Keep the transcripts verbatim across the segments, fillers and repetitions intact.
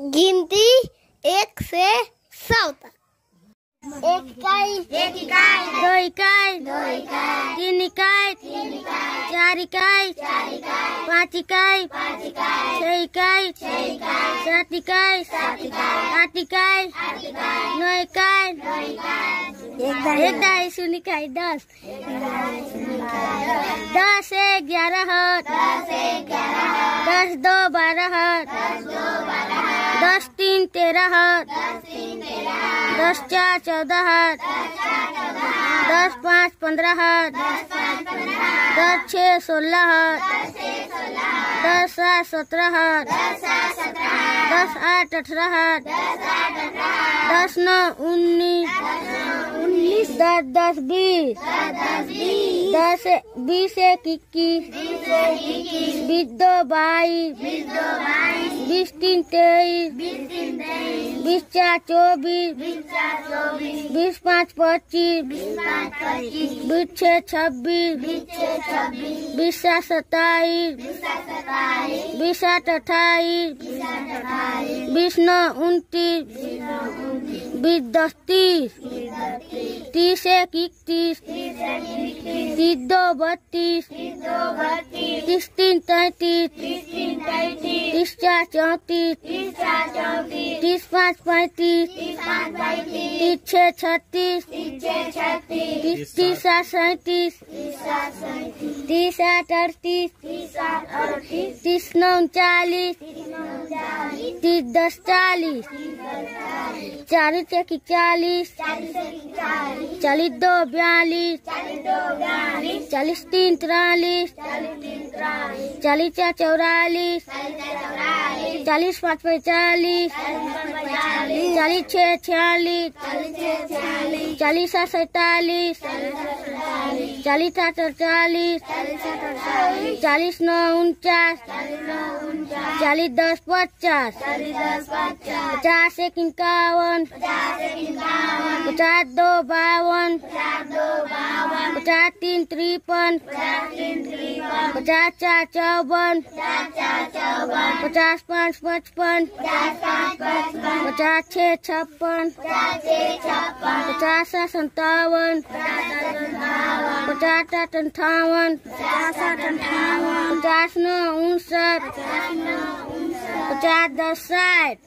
गिनती एक से सौ तक। एक इकाई, एक इकाई, दो इकाई, दो इकाई, तीन इकाई, तीन इकाई, चार इकाई, चार इकाई, पाँच इकाई, पाँच इकाई, छह इकाई, छह इकाई, सात इकाई, सात इकाई, आठ इकाई, आठ इकाई, नौ इकाई, नौ इकाई, एक दाई, एक दाई सुन इकाई, दस। दस एक ग्यारह होत। दस एक ग्यारह होत। दस दो बारह होत। दस दो बारह होत। दस तीन तेरह होत। दस तीन तेरह होत। दस चार चौदह होत। दस चार चौदह होत। दस पाँच पन्द्रह होत। दस पाँच पन्द्रह होत। दस छः सोलह होत। दस छः सोलह होत। दस सात सत्रह होत। दस सात सत्रह होत। दस आठ अठारह होत। दस आठ अठारह होत। दस नौ उन्नीस। दस नौ उन्नीस। दस दस बीस। दस दस बीस। दस बीस एक इक्कीस। बीस दो बाईस। बीस तीन तेईस। बीस चार चौबीस। बीस पाँच पच्चीस। बीस छः छब्बीस। बीस सात सत्ताईस। बीस सात अट्ठाईस। बीस नौ उनतीस। बीस दस तीस। तीस एक इकतीस। तीस दो बत्तीस। तीस तीन तैंतीस। तीस चार चौंतीस। तीस पाँच पैंतीस। तीस छः छत्तीस। तीस सात सैंतीस। तीस आठ अड़तीस। तीस नौ उनचालीस। तीस दस चालीस। चालीस एक चालीस। चालीस दो बयालीस। चालीस तीन तिरालीस। चालीस चार चौरालीस। चालीस पाँच पैंतालीस। चालीस छः छियालीस। चालीस सात सैंतालीस। चालीस आठ अड़तालीस। चालीस नौ उनचास। चालीस दस पचास। पचास एक इक्यावन। पचास दो बावन। पचास तीन तिरपन। पचास चार चौवन। पचास पाँच पचपन। पचास छः छप्पन। पचास सात संतावन। पचास आठ अंठावन। पचास नौ उनसठ। पचास दस साठ।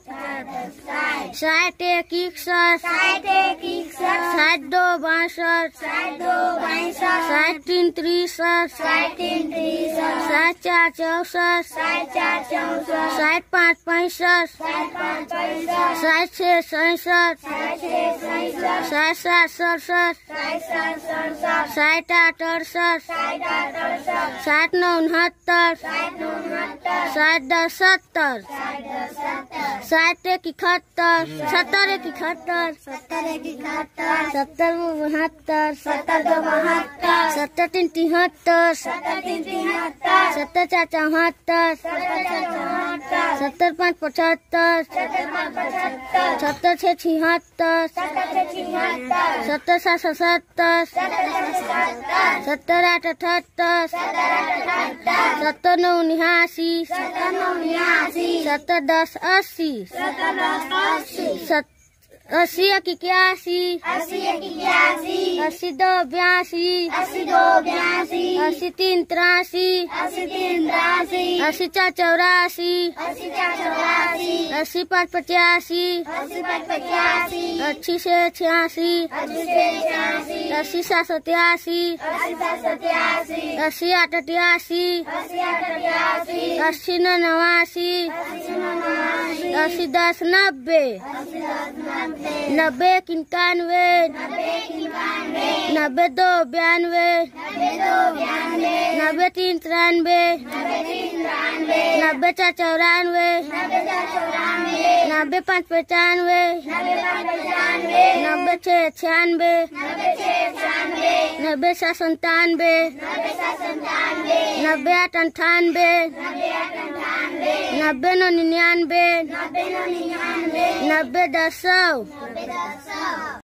साठ एक इकसठ। साठ एक इकसठ। साठ दो बासठ। साठ दो बासठ। साठ तीन तिरसठ। साठ तीन तिरसठ। साठ चार चौसठ। साठ चार चौसठ। साठ पाँच पैंसठ। साठ पाँच पैंसठ। साठ छः सैंसठ। साठ छः सैंसठ। साठ सात सड़सठ। साठ सात सड़सठ। साठ आठ अड़सठ। साठ आठ अड़सठ। साठ नौ उनहत्तर। साठ नौ उनहत्तर। साठ दस सत्तर। साठ दस सत्तर। साठ एक इकहत्तर। सत्तर। सत्तर एक इकहत्तर। सत्तर एक इकहत्तर। सत्तर दो बहत्तर। सत्तर दो बहत्तर। सत्तर तीन तिहत्तर। सत्तर तीन तिहत्तर। सत्तर चार चौहत्तर। सत्तर चार चौहत्तर। सत्तर पाँच पचहत्तर। सत्तर पाँच पचहत्तर। सत्तर छः छिहत्तर। सत्तर छः छिहत्तर। सत्तर सात सतहत्तर। सत्तर सात सतहत्तर। सत्तर आठ अठहत्तर। सत्तर आठ अठहत्तर। सत्तर नौ उन्यासी। सत्तर नौ उन्यासी। सत्तर दस अस्सी। सत्तर दस अस्सी। सत-, अस्सी एक इक्यासी। अस्सी एक इक्यासी। अस्सी दो बयासी। अस्सी दो बयासी। अस्सी तीन तिरासी। अस्सी तीन तिरासी। अस्सी चार चौरासी। अस्सी चार चौरासी। अस्सी पाँच पचासी। अस्सी पाँच पचासी। अस्सी छः छियासी। अस्सी छः छियासी। अस्सी सात सत्यासी। अस्सी सात सत्यासी। अस्सी आठ अठयासी। अस्सी आठ अठयासी। अस्सी नौ नवासी। अस्सी नौ नवासी। अस्सी दस नब्बे। अस्सी दस नब्बे। नब्बे एक इक्यानवे। नब्बे एक इक्यानवे। नब्बे दो बयानवे। नब्बे तीन तिरानवे। नब्बे चार चौरानवे। नब्बे पाँच पचानवे। नब्बे छः छियानवे। नब्बे सात संतानवे। नब्बे आठ अंठानवे। नब्बे नौ निन्यानवे। नब्बे दस सौ।